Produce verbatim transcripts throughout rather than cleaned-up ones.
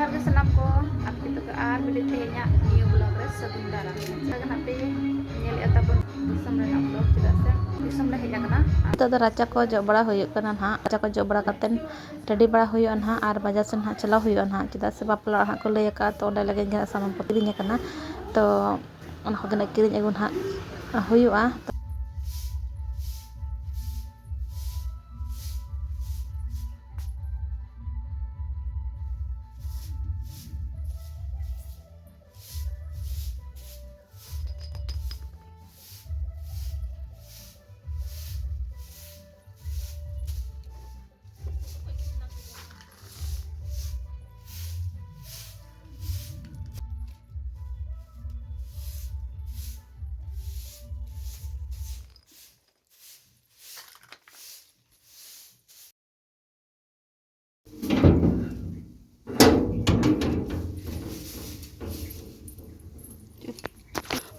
ᱡᱚᱦᱟᱨ ᱜᱮ ᱥᱟᱱᱟᱢ ᱠᱚ, ᱟᱯᱮ ᱛᱟᱠᱚ ᱟᱨ ᱢᱤᱫᱴᱮᱱ ᱛᱮᱦᱮᱧᱟᱜ ᱱᱤᱭᱩ ᱵᱞᱚᱜ ᱨᱮ ᱥᱟᱹᱜᱩᱱ ᱫᱟᱨᱟᱢ᱾ ᱪᱮᱫ ᱞᱮᱠᱟ ᱱᱟᱜ ᱯᱮ ᱧᱮᱞᱮᱫᱼᱟ ᱛᱟᱵᱚᱱ ᱫᱤᱥᱚᱢ ᱨᱮᱱᱟᱜ ᱵᱞᱚᱜ, ᱪᱮᱫᱟᱜ ᱥᱮ ᱫᱤᱥᱚᱢ ᱞᱮ ᱦᱮᱡ ᱟᱠᱟᱱᱟ᱾ ᱱᱤᱛᱚᱜ ᱫᱚ ᱨᱟᱪᱟ ᱠᱚ ᱡᱚᱜ ᱵᱟᱲᱟ ᱦᱩᱭᱩᱜ ᱠᱟᱱᱟ ᱱᱟᱦᱟᱜ᱾ ᱨᱟᱪᱟ ᱠᱚ ᱡᱚᱜ ᱵᱟᱲᱟ ᱠᱟᱛᱮᱫ ᱨᱮᱰᱤ ᱵᱟᱲᱟ ᱦᱩᱭᱩᱜᱼᱟ ᱱᱟᱦᱟᱜ, ᱟᱨ ᱵᱟᱡᱟᱨ ᱥᱮᱱ ᱱᱟᱦᱟᱜ ᱪᱟᱞᱟᱣ ᱦᱩᱭᱩᱜᱼᱟ ᱱᱟᱦᱟᱜ, ᱪᱮᱫᱟᱜ ᱥᱮ ᱵᱟᱯᱞᱟ ᱚᱲᱟᱜ ᱦᱟᱸᱜ ᱠᱚ ᱞᱟᱹᱭ ᱟᱠᱟᱫᱼᱟ, ᱛᱚ ᱚᱸᱰᱮ ᱞᱟᱹᱜᱤᱫ ᱜᱮ ᱦᱟᱸᱜ ᱥᱟᱢᱟᱱ ᱠᱚ ᱠᱤᱨᱤᱧ ᱟᱠᱟᱱᱟ᱾ ᱛᱚ ᱚᱱᱟ ᱠᱚᱜᱮ ᱱᱟᱜ ᱠᱤᱨᱤᱧ ᱟᱹᱜᱩ ᱱᱟᱦᱟᱜ ᱦᱩᱭᱩᱜᱼᱟ᱾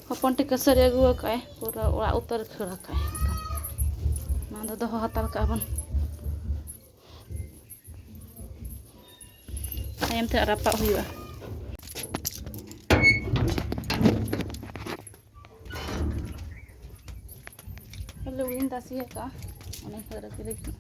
ᱦᱚᱯᱚᱱ ᱴᱷᱮᱱ ᱠᱟᱹᱥᱟᱹᱨᱤ ᱟᱹᱜᱩ ᱟᱠᱟᱫᱼᱟᱭ, ᱯᱩᱨᱟᱹ ᱚᱲᱟᱜ ᱩᱛᱟᱹᱨ ᱠᱷᱟᱹᱲ ᱟᱠᱟᱫᱼᱟᱭ᱾ ᱱᱚᱣᱟ ᱫᱚ ᱫᱚᱦᱚ ᱦᱟᱛᱟᱲ ᱠᱟᱜᱼᱟ ᱵᱚᱱ, ᱛᱟᱭᱚᱢ ᱛᱮ ᱨᱟᱯᱟᱜ ᱦᱩᱭᱩᱜᱼᱟ᱾ ᱞᱩᱜᱽᱲᱤᱧ ᱛᱟᱥᱮ ᱟᱠᱟᱫᱼᱟ, ᱚᱱᱮ ᱦᱟᱹᱨ ᱟᱹᱜᱩ ᱞᱟᱹᱜᱤᱫ᱾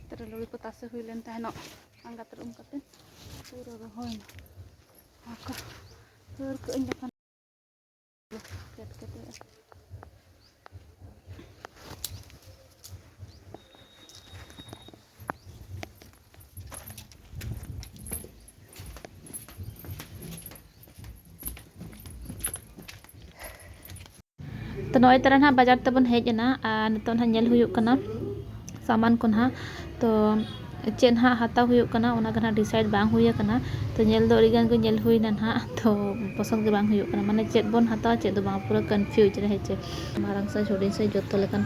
ᱛᱟᱨᱮ ᱞᱩᱜᱽᱲᱤ ᱠᱚ ᱛᱟᱥᱮ ᱦᱩᱭ ᱞᱮᱱ ᱛᱟᱦᱮᱱᱚᱜ, ᱟᱬᱜᱟᱛ ᱨᱮ ᱩᱢ ᱠᱟᱛᱮ ᱯᱩᱨᱟᱹ ᱨᱚᱦᱚᱭ ᱱᱟ᱾ ᱟᱨ ᱠᱚ ᱦᱟᱹᱨ ᱠᱟᱜ ᱟᱹᱧ ᱵᱟᱠᱷᱟᱱ ᱠᱮᱴ ᱠᱮᱴᱮᱜᱼᱟ᱾ ᱛᱚ ᱱᱚᱜᱼᱚᱭ ᱛᱟᱨᱟ ᱱᱟᱦᱟᱜ ᱵᱟᱡᱟᱨ ᱛᱮᱵᱚᱱ ᱦᱮᱡ ᱮᱱᱟ, ᱟᱨ ᱱᱤᱛᱚᱜ ᱱᱟᱦᱟᱜ ᱧᱮᱞ ᱦᱩᱭᱩᱜ ᱠᱟᱱᱟ ᱥᱟᱢᱟᱱ ᱠᱚ ᱱᱟᱦᱟᱜ᱾ ᱛᱚ ᱪᱮᱫ ᱱᱟᱦᱟᱜ ᱦᱟᱛᱟᱣ ᱦᱩᱭᱩᱜ ᱠᱟᱱᱟ, ᱚᱱᱟ ᱜᱮ ᱱᱟᱦᱟᱜ decide ᱵᱟᱝ ᱦᱩᱭ ᱟᱠᱟᱱᱟ᱾ ᱛᱚ ᱧᱮᱞ ᱫᱚ ᱟᱹᱰᱤ ᱜᱟᱱ ᱜᱮ ᱧᱮᱞ ᱦᱩᱭᱱᱟ ᱱᱟᱦᱟᱜ, ᱛᱚ ᱯᱚᱥᱚᱸᱫ ᱜᱮ ᱵᱟᱝ ᱦᱩᱭᱩᱜ ᱠᱟᱱᱟ, ᱢᱟᱱᱮ ᱪᱮᱫ ᱵᱚᱱ ᱦᱟᱛᱟᱣᱟ ᱪᱮᱫ ᱫᱚ ᱵᱟᱝ, ᱯᱩᱨᱟᱹ confuse ᱨᱮ ᱦᱮᱸ ᱪᱮ᱾ ᱢᱟᱨᱟᱝ size ᱦᱩᱰᱤᱧ size ᱡᱚᱛᱚ ᱞᱮᱠᱟᱱ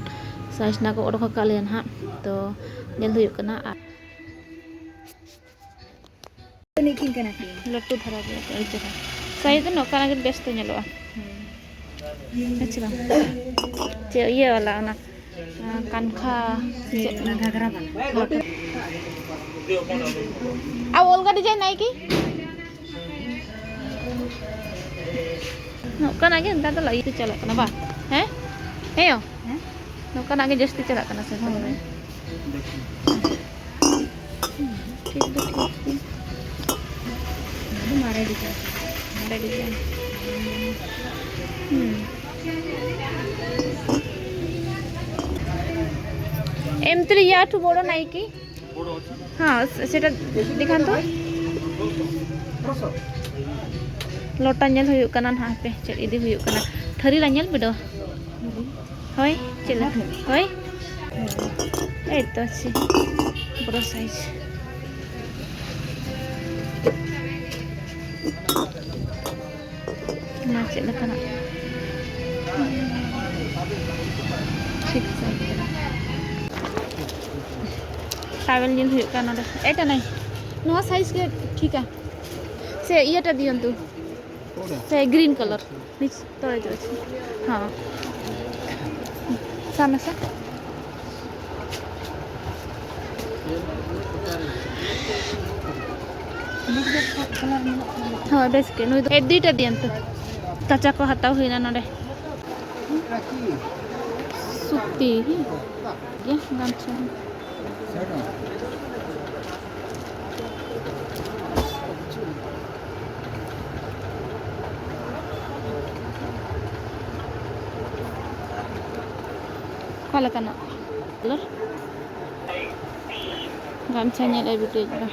ᱥᱟᱡᱽᱱᱟ ᱠᱚ ᱚᱰᱚᱠ ᱟᱠᱟᱫ ᱞᱮᱭᱟ ᱱᱟᱦᱟᱜ, ᱛᱚ ᱧᱮᱞ ᱦᱩᱭᱩᱜ ᱠᱟᱱᱟ᱾ ᱟᱨ ᱞᱟᱹᱴᱩ ᱫᱷᱟᱨᱟ ᱜᱮᱭᱟ ᱠᱚ, ᱟᱹᱰᱤ ᱪᱮᱦᱨᱟ᱾ ᱥᱟᱭᱤᱡᱽ ᱫᱚ ᱱᱚᱝᱠᱟ ᱜᱮ ᱵᱮᱥ ᱛᱮ ᱧᱮᱞᱚᱜᱼᱟ᱾ ᱦᱮᱸ ᱥᱮ ᱵᱟᱝ? ᱪᱮᱫ ᱤᱭᱟᱹ ᱵᱟᱞᱟ ᱚᱱᱟ, ᱟᱸ, ᱠᱟᱱᱠᱷᱟ ᱥᱮ ᱪᱮᱫ? ᱜᱷᱟᱜᱽᱨᱟ ᱵᱟᱞᱟ᱾ ᱟᱨ ᱚᱞᱜᱟ ᱰᱤᱡᱟᱭᱤᱱ ᱱᱟᱭ ᱠᱤ? ᱱᱚᱝᱠᱟᱱᱟᱜ ᱜᱮ ᱱᱮᱛᱟᱨ ᱫᱚ ᱤᱭᱟᱹ ᱪᱟᱞᱟᱜ ᱠᱟᱱᱟ ᱵᱟᱝ? ᱦᱮᱸ? ᱦᱮᱸ ᱭᱳ? ᱦᱮᱸ? ᱱᱚᱝᱠᱟᱱᱟᱜ ᱜᱮ ᱡᱟᱹᱥᱛᱤ ᱪᱟᱞᱟᱜ ᱠᱟᱱᱟ ᱥᱮ? ᱦᱳᱭ᱾ ᱴᱷᱤᱠ ᱫᱚ ᱴᱷᱤᱠ ᱜᱮ᱾ ᱚᱱᱟ ᱫᱚ ᱢᱟᱨᱮ ᱰᱤᱡᱟᱭᱤᱱ᱾ ᱢᱟᱨᱮ ᱰᱤᱡᱟᱭᱤᱱ᱾ ᱦᱩᱸ। ଏମିତିରେ ୟାଠୁ ବଡ଼ ନାହିଁ କି? ହଁ, ସେ-, ସେଟା ଦେଖାନ୍ତୁ। ᱞᱚᱴᱟ ᱧᱮᱞ ᱦᱩᱭᱩᱜ ᱠᱟᱱᱟ ᱱᱟᱦᱟᱜ, ᱦᱟᱯᱮ ᱪᱮᱫ ᱤᱫᱤ ᱦᱩᱭᱩᱜ ᱠᱟᱱᱟ᱾ ᱛᱷᱟᱹᱨᱤ ᱞᱟ ᱧᱮᱞ ᱵᱤᱰᱟᱹᱣᱟ᱾ ᱦᱳᱭ, ᱪᱮᱫ ᱞᱮᱠᱟ? ᱦᱳᱭ, ᱮᱭ ᱛᱚ, ᱟᱪᱪᱷᱟ, ᱵᱚᱲᱚ ᱥᱟᱭᱤᱡᱽ᱾ ᱚᱱᱟ ᱪᱮᱫ ᱞᱮᱠᱟᱱᱟᱜ? ᱴᱷᱤᱠ ᱥᱟᱭᱤᱡᱽ ᱠᱟᱱᱟ᱾ ᱴᱟᱣᱮᱞ ᱧᱮᱞ ᱦᱩᱭᱩᱜ ᱠᱟᱱᱟ ᱱᱚᱰᱮ᱾ ᱮᱴᱟ ᱱᱟᱭ, ᱱᱚᱣᱟ ᱥᱟᱭᱤᱡᱽ ᱜᱮ ᱴᱷᱤᱠᱟ᱾ ᱥᱮ ᱤᱭᱟᱹᱴᱟ ᱫᱤᱭᱚᱱᱛᱩ᱾ ᱥᱮ ᱜᱨᱤᱱ ᱠᱟᱞᱟᱨ᱾ ᱱᱤᱪ-, ᱛᱚᱲᱮ ᱡᱚ ᱟᱪᱪᱷᱟ᱾ ᱦᱚᱸ᱾ ᱥᱟᱢ ᱢᱮᱥᱟ᱾ ᱦᱳᱭ, ᱵᱮᱥ ᱜᱮ᱾ ᱱᱩᱭ ᱫᱚ ᱮ, ᱫᱩᱭᱴᱟ ᱫᱤᱭᱟᱱ ᱛᱚ᱾ ᱠᱟᱪᱟ ᱠᱚ ᱦᱟᱛᱟᱣ ᱦᱩᱭᱱᱟ ᱱᱚᱰᱮ᱾ ᱥᱩᱛᱤ ᱜᱮ ᱜᱟᱢᱪᱷᱟ ᱦᱚᱸ᱾ ᱚᱠᱟ ᱞᱮᱠᱟᱱᱟᱜ ᱠᱟᱞᱟᱨ? ᱜᱟᱢᱪᱷᱟ ᱧᱮᱞ ᱟᱹᱜᱩ ᱠᱮᱫ ᱫᱚ᱾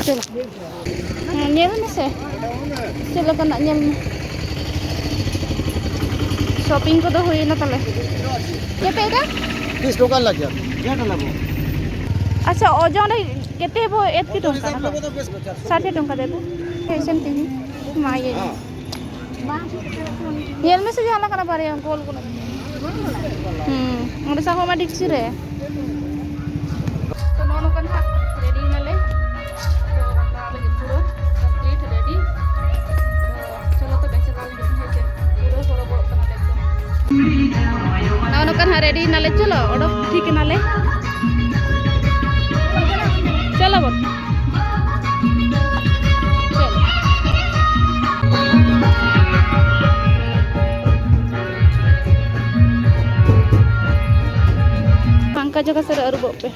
ᱪᱚᱞᱚ᱾ ᱦᱮᱸ, ᱧᱮᱞ ᱢᱮᱥᱮ᱾ ᱪᱮᱫ ᱞᱮᱠᱟᱱᱟᱜ ᱧᱮᱞ ᱢᱮ᱾ ᱥᱚᱯᱤᱝ ᱠᱚᱫᱚ ᱦᱩᱭᱮᱱᱟ ᱛᱟᱞᱮ᱾ ᱪᱮᱫ ᱯᱮ ᱮᱫᱟ? ᱛᱤᱥ ᱴᱚᱠᱟ ᱞᱟᱜᱮ? ᱟᱪᱪᱷᱟ, ᱳᱡᱚᱱ ᱨᱮ ᱠᱮᱛᱮ ᱵᱚ ᱮᱛ ᱠᱤ ᱴᱚᱝᱠᱟ? ᱥᱟᱴᱷᱮ ᱴᱚᱝᱠᱟ ᱫᱮᱵᱚ᱾ ᱦᱮᱸ, ᱥᱮᱢ ᱛᱤᱧ ᱢᱟ ᱤᱭᱟᱹ᱾ ᱧᱮᱞ ᱢᱮᱥᱮ, ᱡᱟᱦᱟᱸ ᱞᱮᱠᱟᱱᱟᱜ ᱵᱟᱨᱭᱟ ᱜᱳᱞ ᱜᱳᱞ᱾ ᱦᱩᱸ, ᱚᱸᱰᱮ ᱥᱟᱵ ᱢᱟ ᱰᱤᱠᱪᱤ ᱨᱮ᱾ ᱛᱚ, ᱱᱚᱜᱼᱚ ᱱᱚᱝᱠᱟ ᱱᱟᱦᱟᱜ ᱨᱮᱰᱤ ᱱᱟᱞᱮ᱾ ᱛᱚ, ᱵᱟᱯᱞᱟ ᱞᱟᱹᱜᱤᱫ ᱯᱩᱨᱟᱹ ᱠᱚᱢᱯᱞᱤᱴ ᱨᱮᱰᱤ᱾ ᱛᱚ, ᱪᱚᱞᱚ ᱛᱚᱵᱮ ᱪᱟᱞᱟᱣ ᱞᱮᱱ ᱜᱮ, ᱦᱮᱸ ᱥᱮ? ᱯᱩᱨᱟᱹ ᱦᱚᱨᱚᱵᱚᱨᱚᱜ ᱠᱟᱱᱟᱞᱮ ᱮᱠᱫᱚᱢ᱾ ᱱᱚᱜᱼᱚ ᱱᱚᱝᱠᱟ ᱱᱟᱦᱟᱜ ᱨᱮᱰᱤ ᱱᱟᱞᱮ, ᱪᱚᱞᱚ, ᱚᱰᱚᱠ ᱴᱷᱤᱠ ᱱᱟᱞᱮ᱾ ᱪᱚᱞᱚ ᱵᱚᱱ᱾ ᱯᱷᱟᱝᱠᱟ ᱡᱟᱭᱜᱟ ᱥᱮᱫ ᱨᱮ ᱟᱹᱨᱩᱵᱚᱜ ᱯᱮ᱾